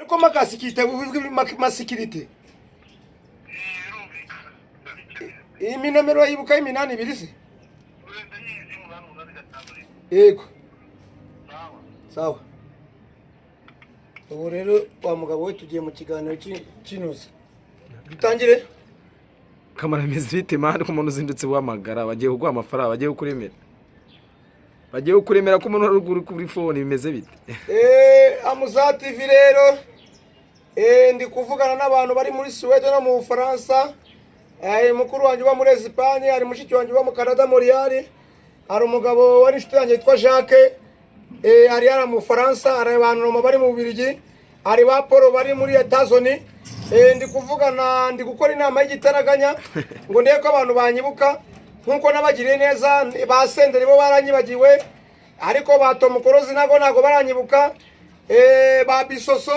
Ariko makasikirite masikirite. Birumvikana. Iyi minomero yibuka y'82 se? Wenda yizi 885 1. Yego. Sawa. Sawa. Ubu rero wa mugabo we, tugiye mu kiganiro cy'inoze, dutangire. Kamara, bimeze bite, man? Ko umuntu uzindutse uhamagara, bagiye kuguha amafaranga, bagiye kukuremera, bagiye kukuremera, ko umuntu uri kuri phone, bimeze bite? Amuza TV rero, ndi kuvugana n'abantu bari muri Suwede no mu Bufaransa. Mukuru wanjye uba muri Esipanye, hari mushiki wanjye uba mu Canada, Montreal, hari umugabo wari inshuti yanjye witwa Jacques, ari hano mu Bufaransa, hari abantu Roma bari mu Bubiligi, hari ba Paul bari muri Etazoni. Ndi kuvugana, ndi gukora inama y'igitaraganya ngo ndebe ko abantu banyibuka nk'uko nabagiriye neza. Ba Senderi bo baranyibagiwe, ariko ba Tom Close nabo ntabwo baranyibuka. Ba Bisoso,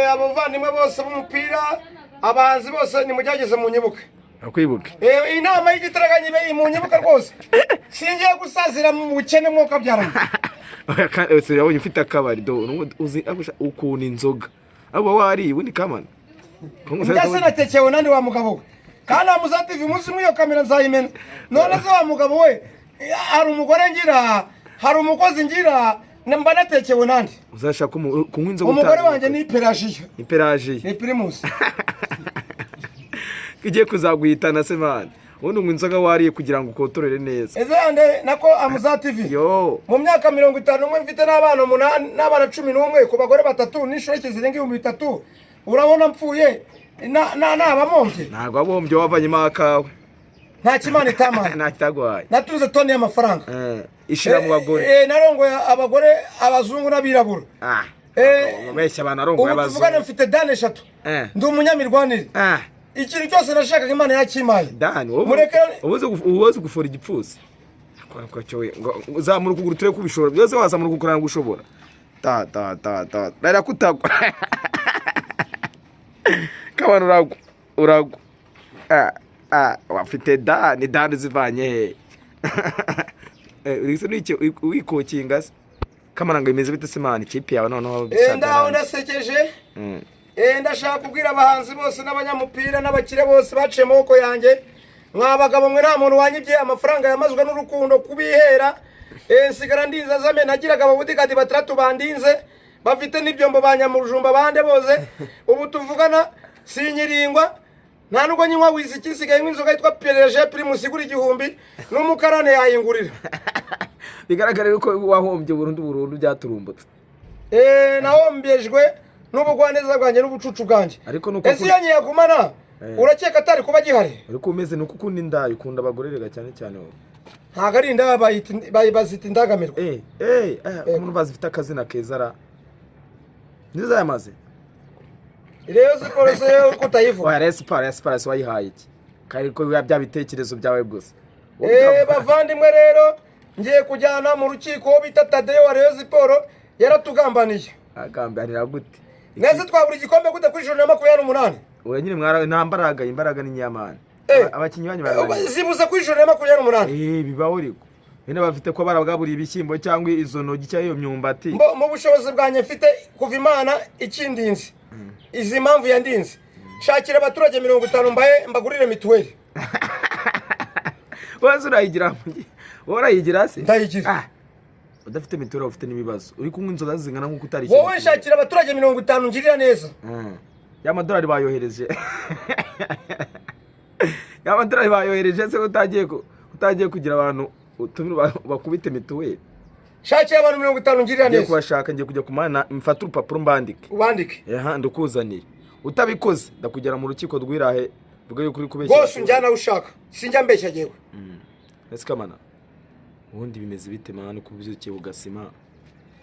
abavandimwe bose b'umupira, abahanzi bose, nimugerageze munyibuke. Akwibuke. Inama y'igitaraganya ibe munyibuke rwose, singiye gusazira mu bukene mwuka byaranye. Yabonye ufite akabari do uzi ukuntu inzoga abo wariye ubundi, kamana. Ndase natekewe nandi wa mugabo we, kandi Amuza TV, umunsi umwe iyo kamera nzayimena. None se wa mugabo we, hari umugore ngira, hari umukozi ngira, mba natekewe nandi? Uzashaka kunywa inzoga. Umugore utari- wanjye ni Pelagiya. Ni Pelagiya. Ni Primus. Igiye kuzaguhitana se, man? Ubundi unywa inzoga wariye kugira ngo ukotorere neza. Ese yande nako Amuza TV? Yo. Mu myaka 51 mfite n'abana umunani n'abana 11 ku bagore batatu n'inshoreke zirenga 3000, urabona mpfuye nabamombye? Ntabwo wabombye, wavanyemo akawe. Nta kimana itamaye. Nta kitaguhaye. Natunze toni y'amafaranga. Ishira mu bagore. Narongoye abagore abazungu n'abirabura. Ah, ubeshya abantu, arongoye Ubu tuvugana abazungu. mfite dani eshatu. Ndi umunyamirwanire. Ikintu cyose nashakaga Imana yakimpaye. Dani wowe. Mureke. Uba uzi gufora igipfusi. Akora ko cyo we ngo uzamura ukuguru turebe ko ubishobora byose, wazamura ukuguru ntabwo ushobora, ta ta ta ta rara kutagwa. Kabana, uragwa, uragwa. Ah ah, wafite dani, dani zivanye he? Uri se n'icyo wikokinga se, kamana? Ngo imeze bite se, man, ikipe yawe noneho? Ndaho ndasekeje. Ndashaka kubwira abahanzi bose n'abanyamupira n'abakire bose baciye amaboko yanjye: mwa bagabo mwe, nta muntu wanyibye amafaranga yamazwe n'urukundo kubihera. Nsigara ndinze azame, nagiraga ababodyguard batandatu bandinze bafite n'ibyombo, ba nyamurujumba bande bose. Ubu tuvugana sinyiringwa, nta nubwo nyinywa whisky, nsigaye nywa inzoga yitwa Perege Primus igura 1000, n'umukarane yayingurira. Bigaragara yuko wahombye burundu burundu, byaturumbutse. Nahombejwe n'ubugwaneza bwanjye n'ubucucu bwanjye. Ariko nuko Ese iyo nyiyagumana, urakeka atari kuba gihari? Ariko umeze nuko ukunda indaya, ukunda abagore rega cyane cyane wowe. Ntabwo ari indaya, bazita indangamirwa. Umuntu bazifite akazina keza ra, nizo zayamaze. Rero siporo se yo kutayivuga? Oya, Rayon Sport wayihaye iki? Kandi ko biba bya bitekerezo byawe gusa. Bavandimwe rero, ngiye kujyana mu rukiko uwo bita Tadeyo wa Rayon Sport, yaratugambaniye. Agambanira gute? Nese twabura igikombe gute kuri ijoro na 28? Oya nyine, mwara nta mbaraga, imbaraga ni nyamana. Abakinnyi banyu bararanye. Zibuze kuri ijoro na 28. Bibaho, ariko bene bafite ko barabwaburiye ibishyimbo cyangwa izo ntoki cyangwa iyo myumbati. Mu bushobozi bwanjye mfite kuva Imana ikindinze, izi mpamvu yandinze, shakira abaturage 50 mbaye mbagurire mituweli. Wowe urayigira wowe urayigira se? Ndayigira. Ah, udafite mituweli ufite n'ibibazo, uri kunywa inzoga zingana nk'uko utari. Wowe shakira abaturage 50 ngirira neza. Ya madolari bayohereje, ya madolari bayohereje se, utagiye kugira abantu utumire bakubite mituweli? Shakira abantu 50 ngirira Ngiye neza. kubashaka, ngiye kujya kumana mfate urupapuro mbandike. Ubandike. Aha ndukuzaniye, utabikoze ndakugera mu rukiko rwirahe, vuga yuko uri kubeshya. Rwose unjyana aho ushaka, sinjya mbeshya yewe. Ese kamana, ubundi bimeze bite, man, ko ubyukiye ugasima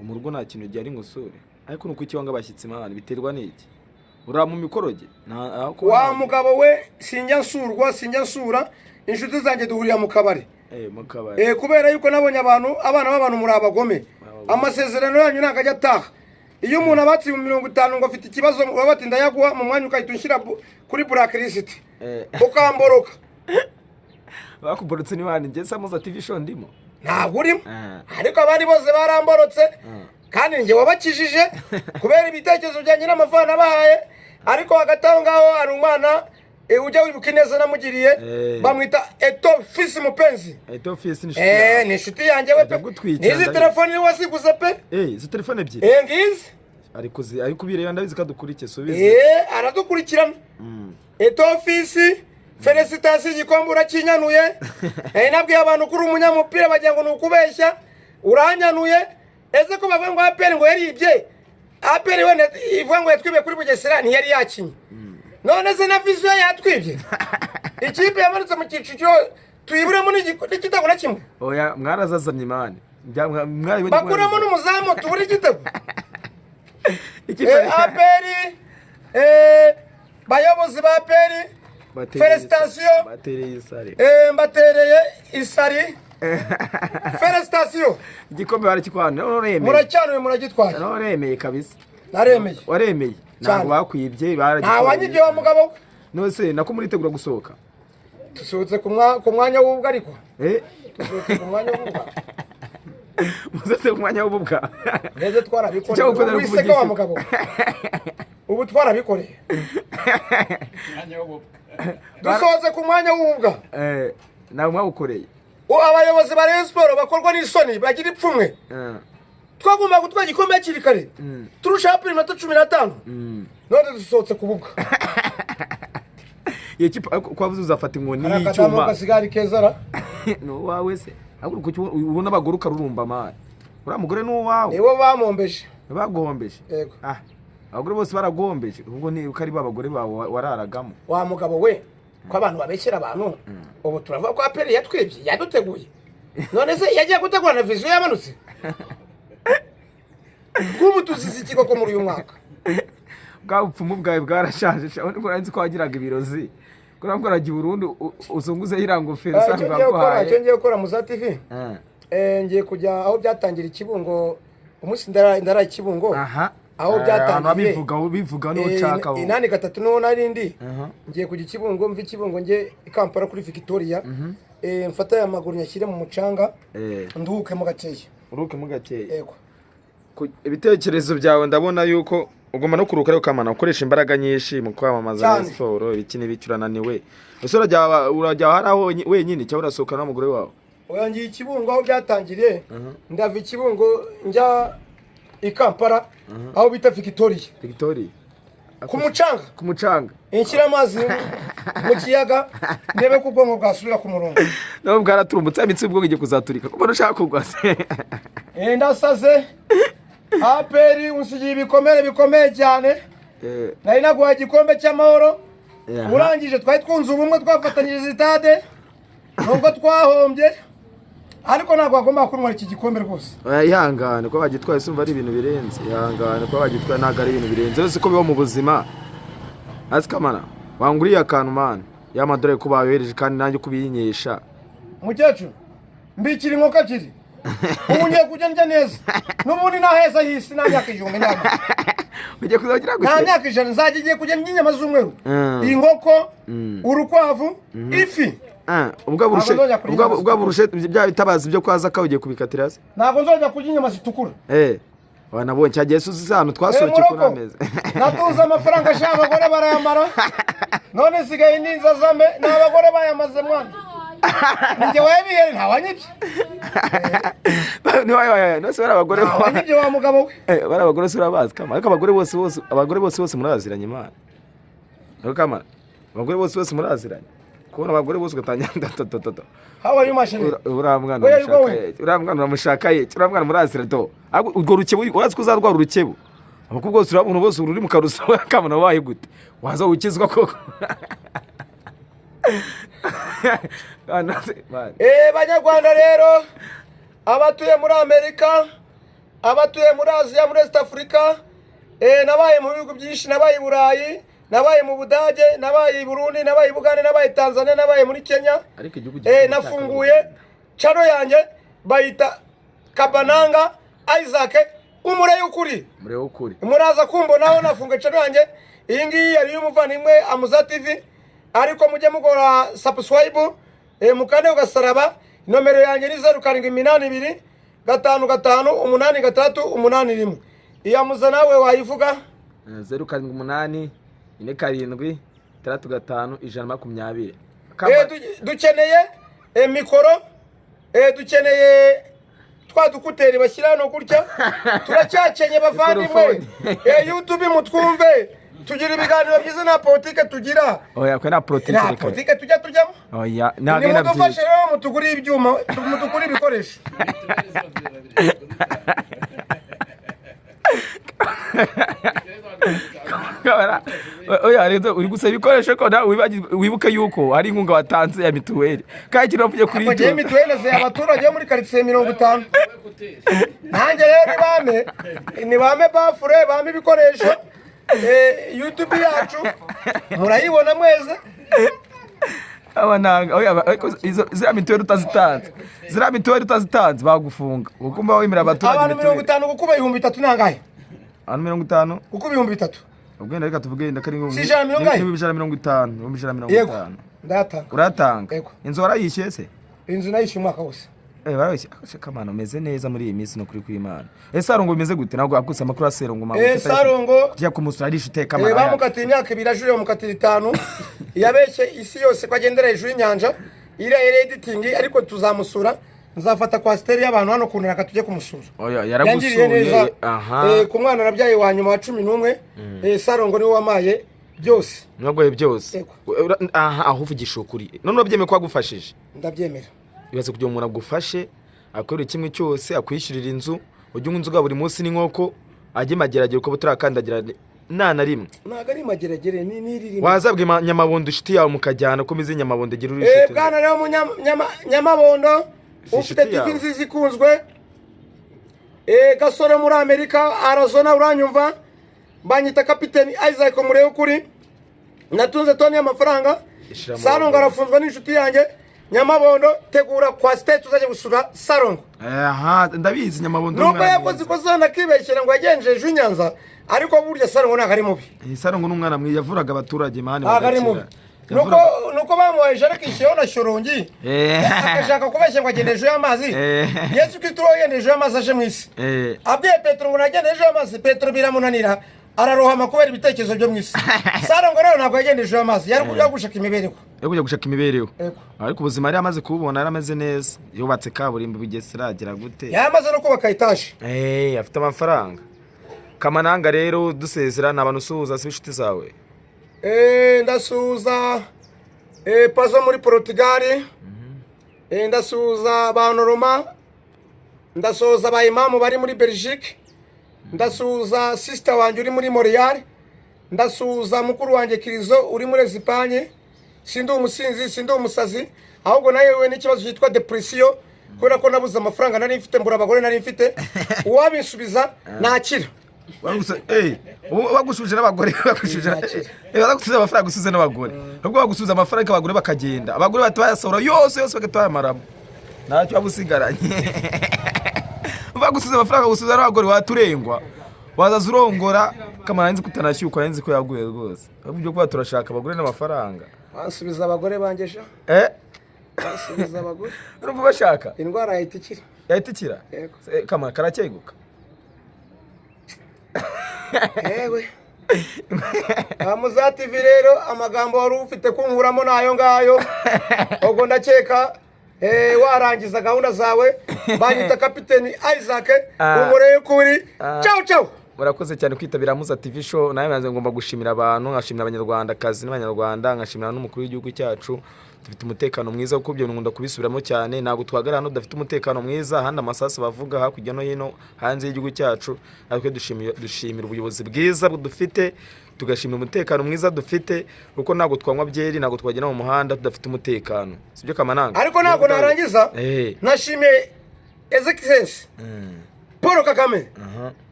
mu rugo nta kintu gihari ngo usure? Ariko nuko iki wanga abashyitsi, man, biterwa n'iki? Ura mu mikoroge? Wa mugabo we, sinjya nsurwa, sinjya nsura inshuti zanjye, duhurira mu kabari. Mu kabari. Kubera yuko nabonye abantu, abana b'abantu, muri abagome, amasezerano yanyu ntabwo ajya ataha. Iyo umuntu abatse 50,000 ngo afite ikibazo, baba bati ndayaguha mu mwanya, ukahita unshyira kuri blacklist, ukamboroka. Bakuborotse ni bande? Njye Samuza TV Show ndimo. Ntabwo urimo. Ah. Ariko abandi bose baramborotse. Kandi njye wabakijije kubera ibitekerezo byanjye n'amafaranga nabahaye. Ariko hagati aho ngaho hari umwana ujya wibuka ineza namugiriye, bamwita Eto Fisi Mupenzi. Eto Fisi ni inshuti yawe. Ni inshuti yanjye we pe. Ajya gutwikira, N'izi ndabizi. telefoni niwe waziguze pe. Izi telefone ebyiri? Ngizi. Ari kubireba, ndabizi ko adukurikiye, subize. Aradukurikirana. Eto Fisi, félicitations, igikombe urakinyanuye. Nabwiye abantu ko uri umunyamupira, bagira ngo ni ukubeshya. Uranyanuye. Ese ko bavuga ngo APR ngo yaribye, APR wenda ivuga ngo yatwibye kuri Bugesera, ntiyari yakinye. None se na Vision yatwibye? Ikipe yamanutse mu cyiciro tuyiburemo n'igitego na kimwe. Oya, mwarazazamye man. Mwari Bakuramo n'umuzamu, tubure igitego. Ikipe APR, bayobozi ba APR, félicitations. Batereye isari. Mbatereye isari, félicitations. Igikombe barakikwana, none uremeye? Muracyanuye, muragitwaye. None uremeye kabisa? Naremeye. Waremeye, ntabwo Cyane. bakwibye? Nta Baragitwaye. wanyibye wa mugabo we. None se nako muritegura gusohoka? Dusohotse ku mwanya w'ubwo, ariko dusohotse ku mwanya w'ubwo. Musohotse ku mwanya w'ububwa. Ndetse Icyo twarabikoreye. gukora ni Wiseka wa ukuvugisha. mugabo we. Ubu twarabikoreye, dusohotse ku mwanya w'ubwa. Ntabwo mwawukoreye. Abayobozi ba Rayon Sport bakorwa n'isoni, bagira ipfunwe. Twagomba gutwara igikombe hakiri kare, turushaho APR iminota 15, none dusohotse ku bubwa. Iyo kipe ariko ko wavuze uzafata inkoni Hari akadamu y'icyuma. Kasigari kezara. Ni uwawe se? Ahubwo kuki ubona abagore ukarurumba man? Uriya mugore ni uwawe? Nibo bamombeje. Baguhombeje? Yego. Ah, abagore bose baragombeje? Ubwo ni uko ari ba bagore bawe wararagamo? Wa mugabo we, ko abantu babeshyera abantu! Ubu turavuga ko APR yatwibye, yaduteguye. None se yagiye gutegura na Vision yamanutse? Nk'ubu tuzize ikigoko muri uyu mwaka. Bwa bupfumu bwawe bwarashaje sha. Ubundi nari nzi ko wagiraga ibirozi, kuriya ngo uragiye burundu uzunguze iriya ngofero. Icyo Usanga ngiye gukora, icyo baguhaye. ngiye gukora muza TV, ngiye kujya aho byatangira Ikibungo, umunsi ndara Ikibungo, aho byatangiriye. Abivuga ubivuga niwo nshaka wowe. 83 niho narindi. Aha. Ngiye kujya Ikibungo, mva Ikibungo njye i Kampala kuri Victoria, mfate aya maguru nyashyire mu mucanga, nduhuke mu gakeya. Uruke mu gakeya. Yego. Ibitekerezo byawe ndabona yuko ugomba no kuruhuka, ariko kamana ukoresha imbaraga nyinshi mu kwamamaza. Cyane. Rayon Sport, ibiki n'ibiki, urananiwe. Ese urajya hari aho wenyine cyangwa urasohoka n'umugore wawe? Oya, ngiye Ikibungo aho byatangiriye. Ndava Ikibungo njya i Kampala aho bita Victoria. Victoria. Ku mucanga. Ku mucanga. Inshyira amazi mu kiyaga, ndebe ko ubwonko bwasubira ku murongo. Nawe bwaraturumbutse, imitsi y'ubwonko igiye kuzaturika kuko ushaka kugwa se. Ndasaze. APR unsigiye ibikomere bikomeye cyane. Nari naguhaye igikombe cy'amahoro. Urangije twari twunze ubumwe, twafatanyije sitade, nubwo twahombye, ariko ntabwo wagomba kuntwara iki gikombe rwose. Oya, ihangane, kuba bagitwaye sumva ari ibintu birenze. Ihangane, kuba bagitwaye ntabwo ari ibintu birenze, uretse ko biba mu buzima. Hasi kamana, wanguriye akantu man, y'amadorari ko bayohereje, kandi nanjye kubiyinyesha. Mukecuru, mbikira inkoko ebyiri. Ubu ngiye kujya ndya neza n'ubundi naheza hisi. Nta myaka 1000 nyama. Ugiye kuzagira Nta gute? myaka 100 nzajya, igiye kujya ndya inyama z'umweru, inkoko, urukwavu, ifi. Ah, ubwo burushe Ntabwo nzongera kurya ubwo inyama. Ubwo burushe bya bitabazi byo kwaza ka ugiye kubikatira se? Ntabwo nzongera kurya inyama zitukura. Wanabonye cyagiye suzi ahantu twasohokeye ko Muroko, nameze. Natunze amafaranga ashaka abagore barayamara, none nsigaye ninzazame, ni abagore bayamaze mwana. Ninjye wayabihere, ntawanyibye. Ni wayo nose bari abagore. Ntawanyibye wa mugabo we. Bari abagore se urabazi kama? Ariko abagore bose bose, abagore bose bose muraziranye imana. Ariko kama, abagore bose bose muraziranye? Kubona abagore bose ugatangira ndatototo. How are you, ma chérie? Uriya mwana Where are you uramushaka going? ye? Uriya mwana uramushaka ye? Uriya mwana murazira do. Ariko urwo rukebo, urazi ko uzarwara urukebo? Abakobwa bose urabona bose uri mu karuso kamana, waye gute waza ukizwa koko? Kana se, man. Banyarwanda rero, abatuye muri Amerika, abatuye muri Aziya, muri East Africa, nabaye mu bihugu byinshi, nabaye i Burayi, nabaye mu Budage, nabaye i Burundi, nabaye i Bugande, nabaye i Tanzania, nabaye muri Kenya. Ariko igihugu gifite Nafunguye channel yanjye, bayita Kabananga Isaac umure y'ukuri. Murebe ukuri. Muraza kumbonaho. Nafunguye channel yanjye. Iyi ngiyi yari iy'umuvandimwe Amuza TV, ariko mujye mukora subscribe, mukande ugasaraba. Nomero yanjye ni 0782 5 5 8 6 8 1. Iyamuza nawe wayivuga. 078 47 65 120. Dukeneye mikoro, dukeneye twa dukuteri bashyira hano gutya, turacyakenye bavandimwe. Mikorofone. YouTube mutwumve, tugira ibiganiro byiza, nta politike tugira. Oya, kwe nta politike. Nta Reka. politike tujya tujyamo. Oya, ntabwo ari na Nimudufashe byiza. rero mutugurire ibyuma, mutugurire ibikoresho. Kabara, oya rero uri gusaba ibikoresho ko nawe wibuke yuko hari inkunga watanze ya mituweli kandi ikintu wavuye kuri Mugihe ibyo mituweli ziha abaturage bo muri karitsiye 50, nanjye rero nibame bafure bame ibikoresho. YouTube yacu murayibona mweze. Aba nanga oya, ariko ziriya mituweli utazitanze, ziriya mituweli utazitanze bagufunga kuko mba wemera abaturage Abantu mirongo mituweli. itanu gukuba 3000 nangahe? Abantu 50. Gukuba 3000. Ubwo wenda reka tuvuge wenda ko ari Si 150? 150, 150. Yego, ndayatanga. Uratanga? Yego. Inzu warayishyuye se? Inzu nayishyuye umwaka wose. Barabeshya kamana umeze neza muri iyi minsi, no kuri kw'Imana. Sarongo bimeze gute? Ntabwo akuse amakuru ya Serongo mama. Sarongo tujya kumusura arisha uteka amara. Bamukatiye imyaka 2, ajuriye bamukatira 5. Yabeshye isi yose ko agendera hejuru y'inyanja, iriya yari editing, ariko tuzamusura. Nzafata kwasiteri y'abantu hano kuntu tujye kumusura. Oya, Yangiriye neza. yaragusuye. Aha. Ku mwana nabyaye wa nyuma wa 11, Sarongo niwe wamaye byose. Mwagoye byose. Yego. Aha aho uvugisha ukuri. None urabyemeye ko agufashije? Ndabyemera. Ibaze kugira umuntu agufashe, akorera kimwe cyose, akwishyurira inzu, ujya unywa inzoga buri munsi n'inkoko, ajye mageragere uko utarakandagira nta na rimwe. Ntabwo ari mageragere, ni n'iririmo. Wazabwe Nyamabondo inshuti yawe mukajyana ko mize Nyamabondo gira uri inshuti. Bwana rero Nyamabondo Si ufite inshuti TV yawe. nziza ikunzwe, gasore muri Amerika Arizona, uranyumva? Banyita kapiteni Isaac murebe ukuri, natunze toni y'amafaranga. Ishiramo Sarongo abagore. arafunzwe n'inshuti yanjye Nyamabondo. Tegura kwa state tuzajya gusura Sarongo. Aha, ndabizi Nyamabondo. Nubwo umwana yakoze mwiza. ikosa nakibeshyera ngo yagenje hejuru y'inyanza, ariko burya Sarongo ntabwo ari mubi. Sarongo ni umwana mwiza, yavuraga abaturage mani. Ntabwo ari mubi, nuko bamuhaye ariko ishyiraho na Shorongi, akashaka kubeshya ngo agenda hejuru y'amazi. Yesu Kristo we yagenda hejuru y'amazi aje mu isi, abwiye Petero ngo nagenda hejuru y'amazi, Petero biramunanira ararohama kubera ibitekerezo byo mu isi. Sarongo rero ntabwo yagenda hejuru y'amazi, yari kujya gushaka imibereho. Yo kujya gushaka imibereho. Yego. Ariko ubuzima yari amaze kububona, yari ameze neza, yubatse kaburimbo Bugesera agira gute. Yari amaze no kubaka etaje. Afite amafaranga. Kamananga rero dusezera, ni abantu usuhuza si inshuti zawe? Ndasuhuza Pazo muri Portugal, ndasuhuza ba Noroma, ndasuhuza ba imamu bari muri Belgique, ndasuhuza sister wanjye uri muri Montreal, ndasuhuza mukuru wanjye Kirizo uri muri Espagne. Sindi umusinzi, sindi umusazi, ahubwo nawe n'ikibazo cyitwa depression kubera ko nabuze amafaranga nari mfite, mbura abagore nari mfite. Uwabisubiza nakira. Bagushubije n'abagore, bagushubije bagusubiza amafaranga, usubize n'abagore. Ahubwo bagusubiza amafaranga abagore bakagenda, abagore bahita bayasohora yose yose, bagahita bayamaramo, ntacyo waba usigaranye. Bagusubiza amafaranga, gusubiza n'abagore, waturengwa wazaza urongora. Kamara nzi ko utanashyukwa, nzi ko yaguye rwose. Ahubwo ibyo kuba turashaka abagore n'amafaranga. Bansubiza abagore banjye sha. Bansubiza abagore. Urumva bashaka. Indwara yahita ikira. Yahita ikira. Yego. Kamara karacyeguka. Ewe Amuza TV rero, amagambo wari ufite kunkuramo nayo ngayo. Ubwo ndakeka warangiza gahunda zawe. Banyita kapiteni Isaac umurebe kuri. Ciao ciao. Murakoze cyane kwitabira Muza TV show. Nawe maze ngomba gushimira abantu, nkashimira abanyarwandakazi n'abanyarwanda, nkashimira n'umukuru w'igihugu cyacu. Dufite umutekano mwiza kuko ibyo nkunda kubisubiramo cyane. Ntabwo twahagarara hano tudafite umutekano mwiza, ahandi amasasu bavuga hakurya no hino hanze y'igihugu cyacu. Ariko dushimira ubuyobozi bwiza dufite, tugashimira umutekano mwiza dufite, kuko ntabwo twanywa byeri, ntabwo twagenda mu muhanda tudafite umutekano. Sibyo Kamananga? Ariko ntabwo narangiza nashimiye Excellency Paul Kagame.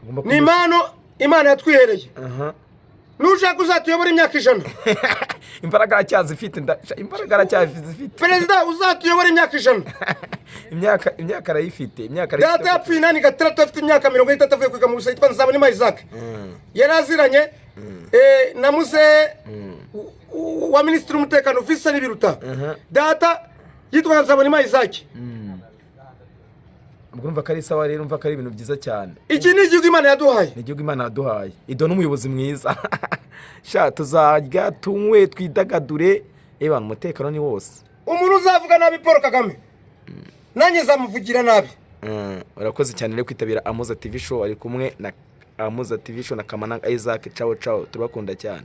Ugomba Ni impano Imana yatwihereye. Nushaka uzatuyobora imyaka 100. Imbaraga aracyazifite, imbaraga aracyazifite. Perezida, uzatuyobora imyaka 100. Imyaka arayifite, imyaka arayifite. Data yapfuye 86, afite imyaka 30, avuye kwiga mu Busa, yitwa Nzabonimpa Isaac. Yari aziranye na muze wa minisitiri w'umutekano Visa N'ibiruta. Data yitwa Nzabonimpa Isaac. Ubwo urumva ko ari sawa rero, urumva ko ari ibintu byiza cyane. Iki ni igihugu Imana yaduhaye. Ni igihugu Imana yaduhaye, iduha n'umuyobozi mwiza. Sha, tuzarya, tunywe, twidagadure, ebana umutekano ni wose. Umuntu uzavuga nabi Paul Kagame, nanjye nzamuvugira nabi. Urakoze cyane rero kwitabira Amuza TV Show. Ari kumwe na Amuza TV Show na Kamananga Isaac. Ciao ciao, turabakunda cyane.